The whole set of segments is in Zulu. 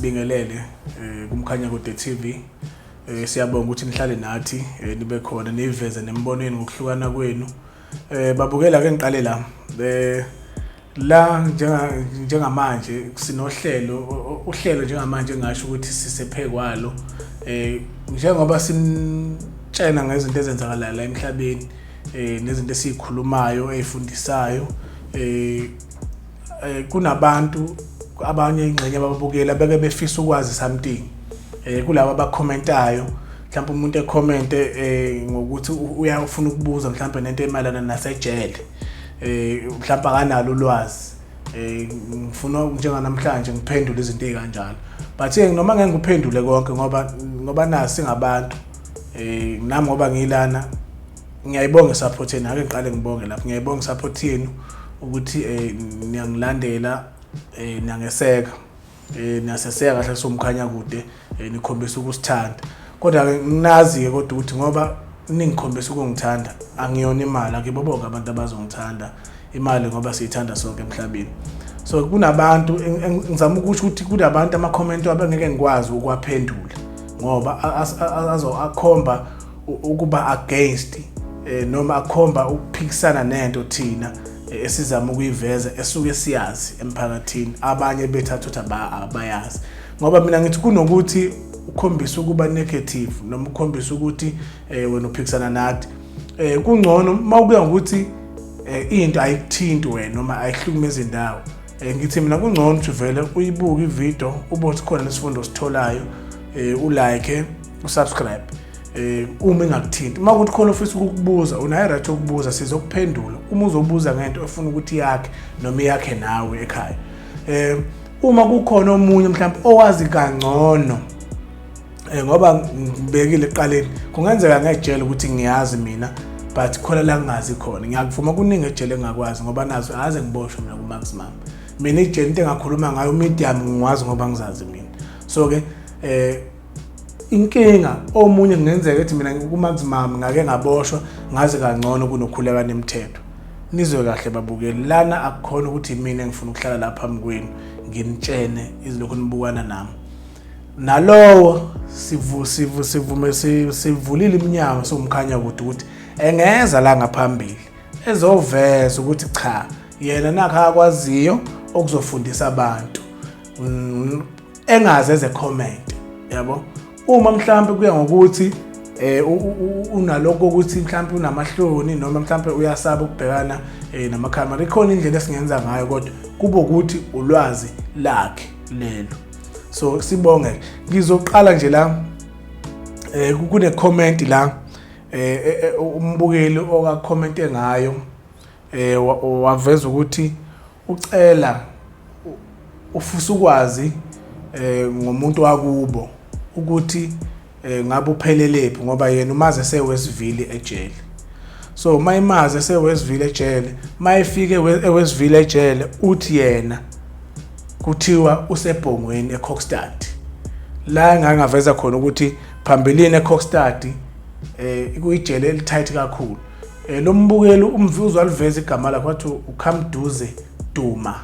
Bingelele kuMkhanyakude TV. Siyabonga ukuthi nihlale nathi, nibe khona niveze nemibono yenu ngokuhlukana kwenu. Babukela ke ngiqale la. La njengamanje sinohlelo, uhlelo njengamanje ngisho ukuthi sisephekwalo. Njengoba sinitshena ngezinto ezenzakalayo la emhlabeni, nezinto esizikhulumayo, ezifundisayo, kunabantu abanye ingxenye ababukela beke befisa ukwazi something, kulabo abakhomentayo. Mhlawumbe umuntu ekhomente ngokuthi uyafuna ukubuza mhlawumbe nento emayelana nasejele, mhlawumbe akanalo ulwazi. Ngifuna njenganamhlanje ngiphendule izinto ezikanjalo, but ke noma ngeke ngiphendule konke, ngoba nazi singabantu, nami ngoba ngilana ngiyayibonga isupport yenu. Ake ngiqale ngibonge lapho, ngiyayibonga isupport yenu ukuthi niyangilandela, niyangeseka, niyaseseka kahle soMkhanyakude, nikhombisa ukusithanda. Kodwa ke nginazi ke kodwa ukuthi ngoba ningikhombisa ukungithanda, angiyona imali, akuyibo bonke abantu abazongithanda imali, ngoba siyithanda sonke emhlabeni. So kunabantu, ngizama ukusho ukuthi kunabantu ama-comment wabo engeke ngikwazi ukuwaphendula ngoba azo akhomba ukuba against, noma akhomba ukuphikisana nento thina esizama ukuyiveza esuke siyazi emphakathini, abanye bethatha ukuthi abayazi. Ngoba mina ngithi kunokuthi ukhombise ukuba negative noma ukhombise ukuthi wena uphikisana nathi, kungcono mawukuya ngokuthi into ayikuthinti wena noma ayihlukumezi indawo. Ngithi mina kungcono ukuthi vele uyibuke ivideo, ubone ukuthi khona nesifundo ositholayo, ulike, usubscribe, uma ingakuthinti. Uma kuthi khona ofisa ukukubuza, unayo right yokubuza, sizokuphendula uma uzobuza ngento ofuna ukuthi yakhe noma iyakhe nawe ekhaya. Uma kukhona omunye mhlawumbe owazi kangcono, ngoba ngibekile ekuqaleni, kungenzeka ngejele ukuthi ngiyazi mina, but khona la ngingazi khona. Ngiyakuvuma, kuningi ejele engingakwazi ngoba nazo aze ngiboshwe mina ku-maximum. Mina ijele into engakhuluma ngayo medium ngiwazi ngoba ngizazi mina. So ke inkinga omunye kungenzeka ethi mina ku-maximum ngake ngaboshwa, ngazi kangcono kunoKhuleka neMthetho. Nizwe kahle babukeli, lana akukhona ukuthi mina engifuna ukuhlala lapha phambi kwenu nginitshene izilokhu nibukana nami. Nalowo sivu sivu sivume sivulile iminyango soMkhanyakude ukuthi engeza la ngaphambili ezoveza ukuthi cha, yena nakho akwaziyo okuzofundisa abantu, engaze eze comment yabo. Uma mhlambe kuya ngokuthi unalokho ukuthi mhlambe unamahloni noma mhlambe uyasaba ukubhekana namakhamera, ikhona indlela esingenza ngayo, kodwa kube ukuthi ulwazi lakhe lelo. So sibonge. Ngizoqala nje la, kune comment la, umbukeli okakhomente ngayo, waveza ukuthi ucela ufisa ukwazi ngomuntu wakubo ukuthi ngabe uphelelephi, ngoba yena umaze eseWestville ejele. So mayimaze eseWestville ejele, mayifike eWestville ejele, uthi yena kuthiwa usebhongweni eKokstad. La engangaveza khona ukuthi phambilini eKokstad kuyijele elitight kakhulu. Lo mbukeli umvuzo waliveza igama lakhe, wathi uKhamduze Duma.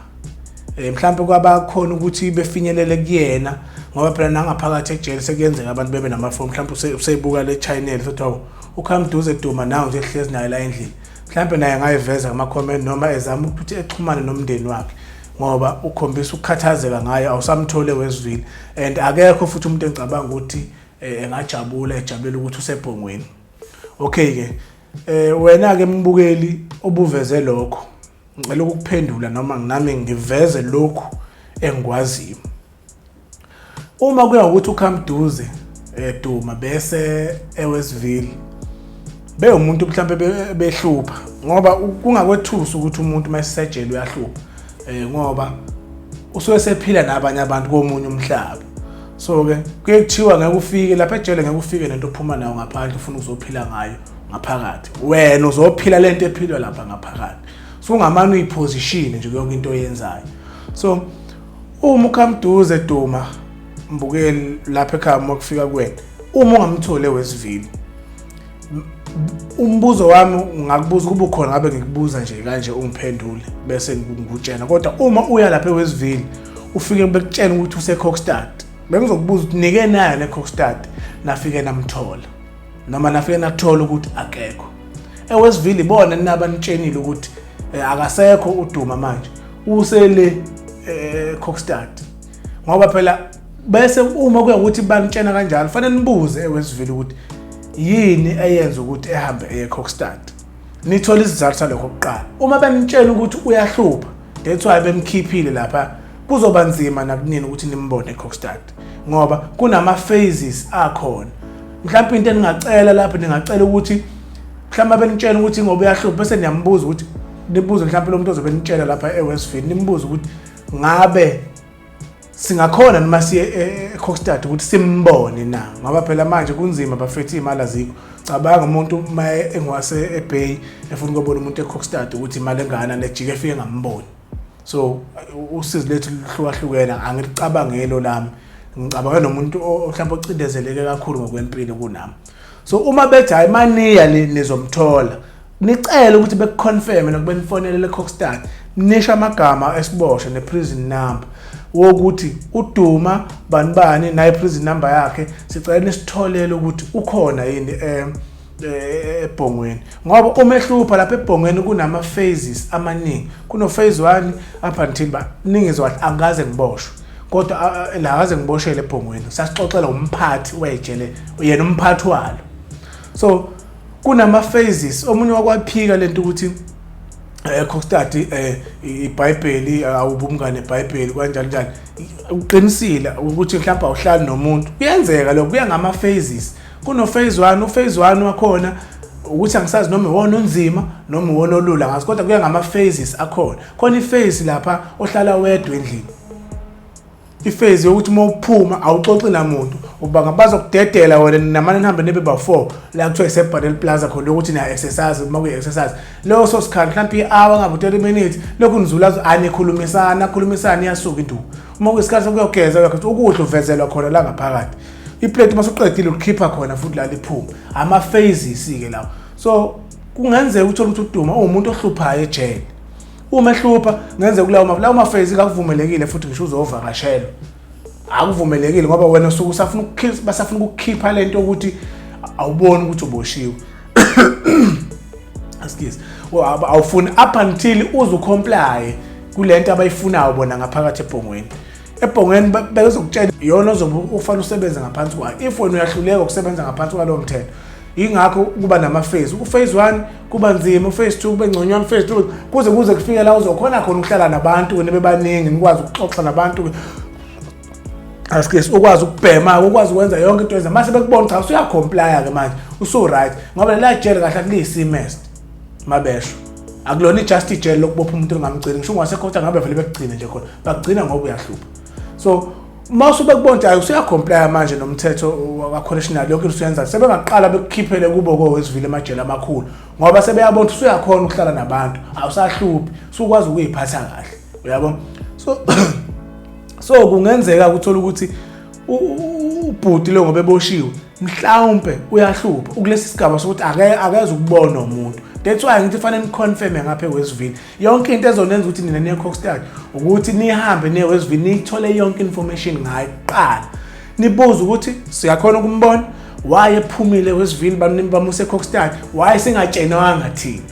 Mhlawumbe kwabakhona ukuthi befinyelele kuyena, ngoba phela nangaphakathi ejele sekuyenzeka abantu bebe namafoni. Mhlawumbe useyibuka le channel, sothi hawu, uKhamduze Duma nawo nje hlezi naye la endlini, mhlawumbe naye angayiveza ngama-comment noma ezama ukuthi exhumane nomndeni wakhe, ngoba ukhombisa ukukhathazeka ngayo, awusamthole Westville, and akekho futhi umuntu engicabanga ukuthi engajabula ejabulela ukuthi usebhongweni. Okay ke, wena ke mbukeli obuveze lokho, ngicela ukukuphendula noma nami ngiveze lokhu engikwaziyo. Uma kuya ukuthi uKhamduze Duma bese eWestville bewumuntu mhlambe behlupha, ngoba kungakwethusa ukuthi umuntu mayesejele uyahlupha, ngoba usuke sephila nabanye abantu komunye umhlaba. So ke kuye kuthiwa ngeke ufike lapha ejele, ngeke ufike nento ophuma nayo ngaphandle ufuna ukuzophila ngayo ngaphakathi. Wena uzophila lento ephilwa lapha ngaphakathi, so ungamane uyiposition nje yonke into oyenzayo. So uma uKhamduze Duma, mbukeli lapha ekhaya, uma kufika kuwena, uma ungamtholi eWestville, umbuzo wami ungakubuza kuba ukhona ngabe ngikubuza nje kanje ungiphendule bese ngikutshena. Kodwa uma uya lapha eWestville Ufike bekutshela ukuthi useCokstad. Bengizokubuza ukuthi nike nayo neCokstad nafike namthola noma nafike nathola ukuthi akekho. EWestville ibona ninabanitshenile ukuthi akasekho uDuma manje usele eCokstad. Ngoba phela bese uma kuya ukuthi banitshena kanjalo fanele nibuze eWestville ukuthi yini eyenza ukuthi ehambe eye eCokstad. Nithole isizathu salokho kuqala. Uma benitshela ukuthi uyahlupha, that's why bemkhiphile lapha, kuzoba nzima nakunini ukuthi nimbone eCokstad ngoba kunama phases akhona. Mhlawumbe into eningacela lapho, ningacela ukuthi mhlawumbe benitshela ukuthi ngoba uyahlupha, bese niyambuza ukuthi, nibuze mhlawumbe lo muntu ozobe nitshela lapha eWestville, nimbuze ukuthi ngabe singakhona noma siye eCokstad ukuthi simbone na, ngoba phela manje kunzima bafethu, imali azikho. Cabanga umuntu uma engwase eBay efuna ukubona umuntu eCokstad ukuthi imali engana nejike efike ngamboni. So usizi lethu luhlukahlukene, angilicabangelo lami, ngicabanga nomuntu mhlawumbe ocindezeleke kakhulu ngokwempilo kunami. So uma bethi hayi maniya le nizomthola, nicele ukuthi bekuconfirme nokuba nifonele le Kokstad, nisho amagama esiboshwa ne-prison number wokuthi uDuma bani bani naye prison number yakhe, sicela nisitholele ukuthi ukhona yini ebhongweni, ngoba uma ehlupha lapha ebhongweni kunama phases amaningi. Kuno phase 1 up until ba ningizwa kahle, angikaze ngiboshwe kodwa la akaze ngiboshele ebhongweni, sasixoxela umphathi wejele yena umphathi walo. So kunama phases, omunye wakwaphika lento ukuthi Kokstad iBhayibheli awubumngane eBhayibheli kanjani njani. Uqinisile ukuthi mhlawumbe awuhlali nomuntu, kuyenzeka lokho, kuya ngama phases. Kuno phase 1, u phase 1 wakhona ukuthi angisazi noma iwona onzima noma iwona olula ngazi, kodwa kuya ngama phases akhona. Khona iphase lapha ohlala wedwa endlini, iphase yokuthi uma uphuma awuxoxi namuntu, ubanga bazokudedela wena namane nihambe nibe ba-4 la kuthiwa iseBhanel Plaza khona yokuthi niya-exercise. Uma kuyi-exercise leyo so sikhathi mhlawumpe i-hour ngabe 30 minutes lokhu nizula, anikhulumisana khulumisana, iyasuka induku. Uma kuyisikhathi sokuyogeza uyageza, ukudla uvezelwa khona la ngaphakathi, iplate uma usuqedile ulikhipha khona futhi la liphuma. Ama-phases-ke lawo. So kungenzeka uthole ukuthi uDuma uwumuntu ohluphayo ejele. Uma ehlupha kungenzeka kulawo lawo ma-phase kakuvumelekile futhi ngisho uzovakashelwa akuvumelekile, ngoba wena usuke usafuna ukukhipha, basafuna ukukhipha lento yokuthi awuboni ukuthi uboshiwe, excuse, awufuni up until uze ucomply kulento abayifunayo bona ngaphakathi ebhongweni. Ebhongweni bezokutshela iyona ozobe ufanele usebenze ngaphansi kwayo. If wena uyahluleka ukusebenza ngaphansi kwalowo mthetho, yingakho kuba nama-phase. U-phase 1 kuba nzima, u-phase 2 kube ngconywana, u-phase 2 kuze kufike la uzokhona khona ukuhlala nabantu nibe baningi, nikwazi ukuxoxa nabantu, excuse, ukwazi ukubhema, ukwazi ukwenza yonke into yenza. Mase bekubona cha usuyacomply-ke manje, usu-right, ngoba lela jele kahle akuliyisimest mabesho, akulona i-just ijele lokubopha umuntu ongamgcini ngisho ungasekhotha, ngabe vele bekugcine nje khona, bakugcina ngoba uyahlupha. So uma usube kubona ukuthi hayi usuyacomply manje nomthetho wa-correctional, yonke into usuyenza, sebengaqala bekukhiphele kubo koWestville emajele amakhulu, ngoba sebeyabona ukuthi usuyakhona ukuhlala nabantu, awusahluphi, usukwazi ukuyiphatha kahle, uyabo. So kungenzeka ukuthola ukuthi ubhuti lo ngoba eboshiwe mhlawumbe uyahlupha ukulesi sigaba sokuthi akeze ukubona umuntu. That's why ngithi fanele niconfirme ngapha eWestville yonke into ezonenza ukuthi nina niye Kokstad, ukuthi nihambe niye Westville niyithole yonke information ngayo kuqala, nibuze ukuthi siyakhona ukumbona, why ephumile eWestville bamuse eKokstad, why singatshenwanga thina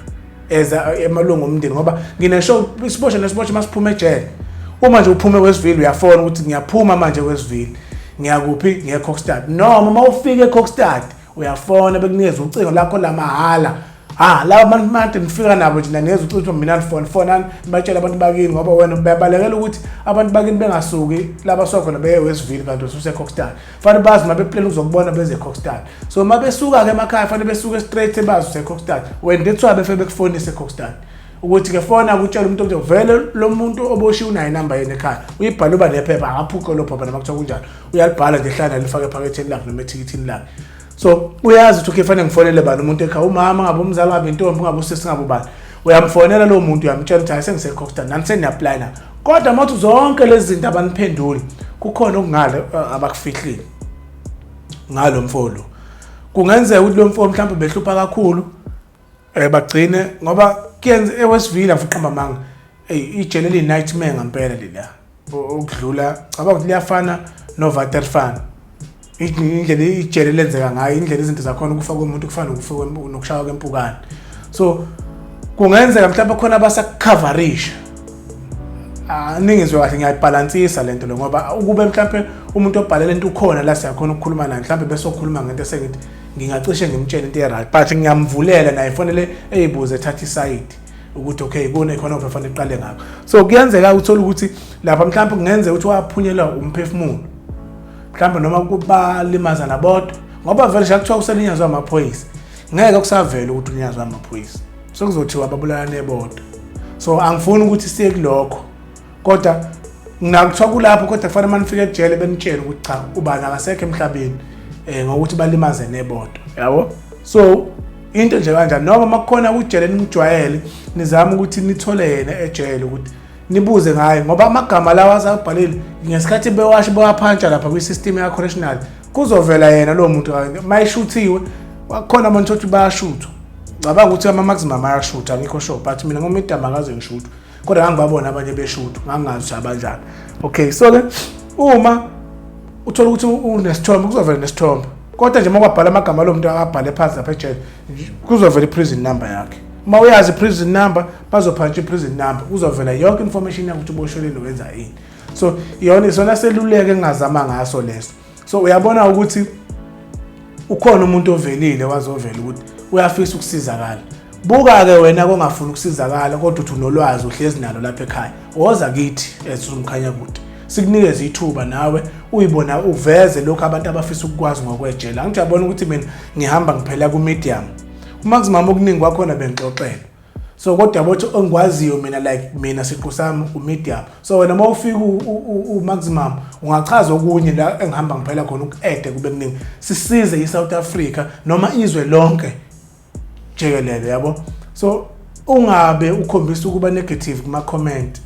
as emalungu omndeni, ngoba nginesho isiboshwa nesiboshwa masiphuma ejele, uma nje uphume eWestville uyafona ukuthi ngiyaphuma manje eWestville, ngiyakuphi, ngiye eKokstad, noma uma ufika eKokstad uyafona bekunikeza ucingo lakho lamahhala. Ah, laba bantu manje nifika nabo nje naneza ucingo ukuthi mina nifone fonani nibatshele abantu bakini, ngoba wena bayabalekela ukuthi abantu bakini bengasuki laba sokhona beye Westville kanti ususeKokstad. Fanele bazi uma beplan ukuzokubona beze eKokstad. So uma besuka ke emakhaya fanele besuke straight bazi useKokstad wena, that's why befike bekufonise eKokstad ukuthi ke fona kutshela umuntu ukuthi vele lo muntu oboshiwe unayo inamba yena ekhaya, uyibhala uba nephepha, akaphuqe lo phepha noma kuthiwa kunjani, uyalibhala nje hlala lifake ephaketheni lakhe noma ethikithini lakhe. So uyazi ukuthi okay fanele ngifonele bani umuntu ekhaya, umama ngabe umzali ngabe intombi ngabe usisi ngabe ubani, uyamfonela lowo muntu uyamtshela ukuthi hayi sengiseKokstad nani seniyaplana. Kodwa uma uthi zonke lezi zinto abaniphenduli, kukhona okungale abakufihlile ngalo mfo lo. Kungenzeka ukuthi lo mfo mhlawumbe behlupha kakhulu bagcine, ngoba kuyenza eWestville afuqamba amanga, ey ijele li nightmare ngempela lela. Okudlula cabanga ukuthi liyafana noVaterfan, indlela ijele lenzeka ngayo, indlela izinto zakhona, ukufa komuntu kufana nokufa nokushaywa kwempukane. So kungenzeka mhlawumbe khona abasakukhavarisha. Ningizwe kahle, ngiyayibhalansisa lento lo, ngoba ukube mhlawumbe umuntu obhale lento ukhona la, siyakhona ukukhuluma naye mhlawumbe, bese okhuluma ngento esengithi ngingacishe ngimtshele into e-right, but ngiyamvulela naye, fanele eyibuze, ethatha isayidi ukuthi okay, kune khona okufanele iqale ngakho. So kuyenzeka uthola ukuthi lapha mhlawumbe kungenzeka ukuthi waphunyelwa umphefumulo mhlawumbe, noma kubalimaza nabodwa, ngoba vele nje kuthiwa uselinyazwa amaphoyisa, ngeke kusavela ukuthi ulinyazwa amaphoyisa, sekuzothiwa babulalane bodwa. So angifuni ukuthi siye kulokho, kodwa ngakuthiwa kulapho, kodwa kufanele uma nifika ejele benitshele ukuthi cha, ubani akasekho emhlabeni ngokuthi balimaze nebodwa, yabo. So into nje kanjani, noma makukhona kujele nimjwayele, nizame ukuthi nithole yena ejele ukuthi nibuze ngaye, ngoba amagama lawa asabhalile ngesikhathi bewasho bewaphantsha lapha kwi-system ya-correctional, kuzovela yena lowo muntu mayeshuthiwe. Khona abantu ukuthi bayashuthwa, cabanga ukuthi ama-maximum ayashutha, angikho sure, but mina ngomidam akaze ngishuthwe, kodwa ngangibabona abanye beshuthwa, ngangingazi ukuthi abanjani. Okay, so-ke uma uthola ukuthi unesithombe, kuzovela nesithombe, kodwa nje uma kwabhala amagama alo muntu abhale phansi lapha ejele, kuzovela i-prison number yakhe. Uma uyazi i-prison number, bazophantsha i-prison number, kuzovela yonke information yakho ukuthi ubosheleni, wenza ini. So iyona isona seluleko engingazama ngaso leso. So uyabona ukuthi ukhona umuntu ovelile wazovela ukuthi uyafisa ukusizakala. Buka-ke wena kongafuni ukusizakala, kodwa uthi unolwazi, uhlezi nalo lapha ekhaya, woza kithi esumkhanya kude, sikunikeze ithuba nawe uyibona, uveze lokhu abantu abafisa ukukwazi ngokwejela. Angithi uyabona ukuthi mina ngihamba ngiphela ku-medium, umaximum okuningi kwakhona bengixoxela. So kodwa yabo ukuthi engikwaziyo mina, like mina siqu sami u-medium, so wena uma ufika u-maximum ungachaza okunye la engihamba ngiphela khona, uku-ede kube kuningi, sisize i-South Africa noma izwe lonke jikelele, yabo. So ungabe ukhombisa ukuba negative kuma comment,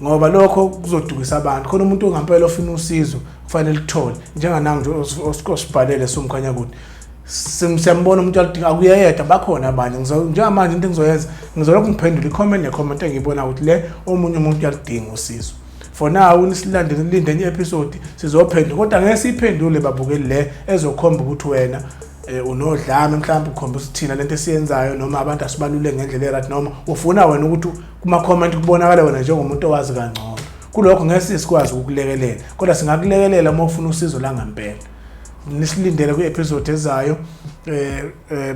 ngoba lokho kuzodukisa abantu. Khona umuntu ongampela ofuna usizo kufanele lithole, njenganangu nje osibhalele somkhanya kude, siyambona umuntu aludinga, akuyeyedwa, bakhona abanye. Njengamanje into engizoyenza, ngizolokhu ngiphendula i-comment ne-comment engiyibona ukuthi le omunye umuntu uyaludinga usizo. For now nisilandele, nilinde enye episode, sizophendula, kodwa ngeke siyiphendule babukeli le ezokhomba ukuthi wena unodlame mhlawumbe, ukhombisa ukuthi thina lento esiyenzayo noma abantu asibalule ngendlela e-right, noma ufuna wena ukuthi kuma-comment kubonakale wena njengomuntu owazi kangcono. Kulokho ngeke sikwazi ukukulekelela, kodwa singakulekelela uma ufuna usizo langempela. Nisilindele kwi-episode ezayo,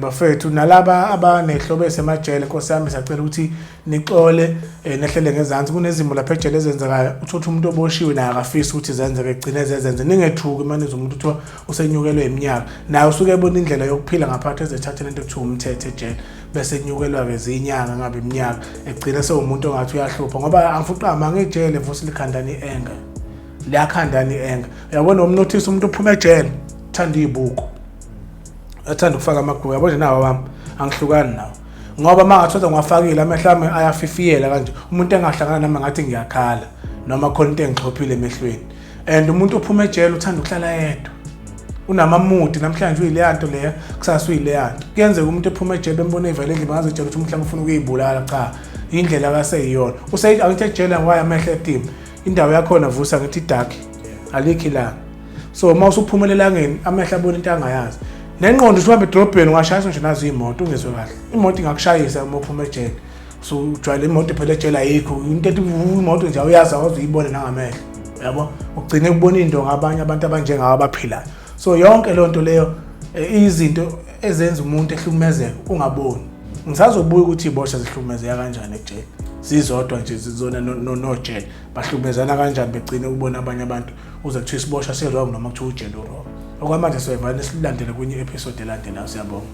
bafethu, nalaba abanehlobo esemajele. Nkosi yami, siyacela ukuthi nixole, nehlele ngezansi. Kunezimo lapha ejele ezenzekayo, uthotha umuntu oboshiwe naye akafisi ukuthi zenzeke, egcine zezenze. Ningethuki uma nizwa umuntu kuthiwa usenyukelwe iminyaka, naye usuke ebona indlela yokuphila ngaphakathi, ezethathe lento ekuthiwa umthetho ejele, bese enyukelwa-ke zinyanga ngabe iminyaka, egcine sewumuntu ongathi uyahlupha, ngoba angifuqama ngejele vusi likhandani i-anger, liyakhandani i-anger, uyabona. Umnothisa umuntu uphuma ejele uthanda iy'buko, athanda ukufaka amagqubu, yabo nje. Nawo wami angihlukani nawo, ngoba uma ngathola ngiwafakile, amehlo ami ayafifiyela kanje, umuntu engahlangana nami ngathi ngiyakhala noma khona into engixhophile emehlweni. And umuntu ophuma ejele uthanda ukuhlala yedwa, unamamudi, namhlanje uyileya nto leya, kusasa uyileya nto. Kuyenzeka umuntu ephuma ejele bembone evele endlini, bangazitshela ukuthi mhlawumbe ufuna ukuyibulala. Cha, indlela kaseyiyona. Angithi ejele waye amehlo etima, indawo yakhona vusa ngithi dark, alikho ilanga. So uma usuphumela elangeni, amehlo abona into angayazi, nengqondo usuhamba edolobheni ungashayiswa nje nazo iy'moto, ungezwe kahle, imoto ingakushayisa uma uphuma ejele. So ujwayele imoto phela ejele ayikho into ethi imoto nje, awuyazi, awazi uyibone nangamehlo, yabo. Ugcine kubona into ngabanye abantu abanjengawo abaphilayo. So yonke leyo nto leyo, izinto ezenza umuntu ehlukumezeke ungaboni. Ngisazobuya ukuthi iy'boshwa zihlukumezeka kanjani ejele zizodwa nje, zizona nojele bahlukumezana kanjani, begcine ukubona abanye abantu, uze kuthiwa isiboshwa si-wrong noma kuthiwa ujele u-wrong. Okwamanje soyivane silandele kwenye i-episode elandelayo. Siyabonga.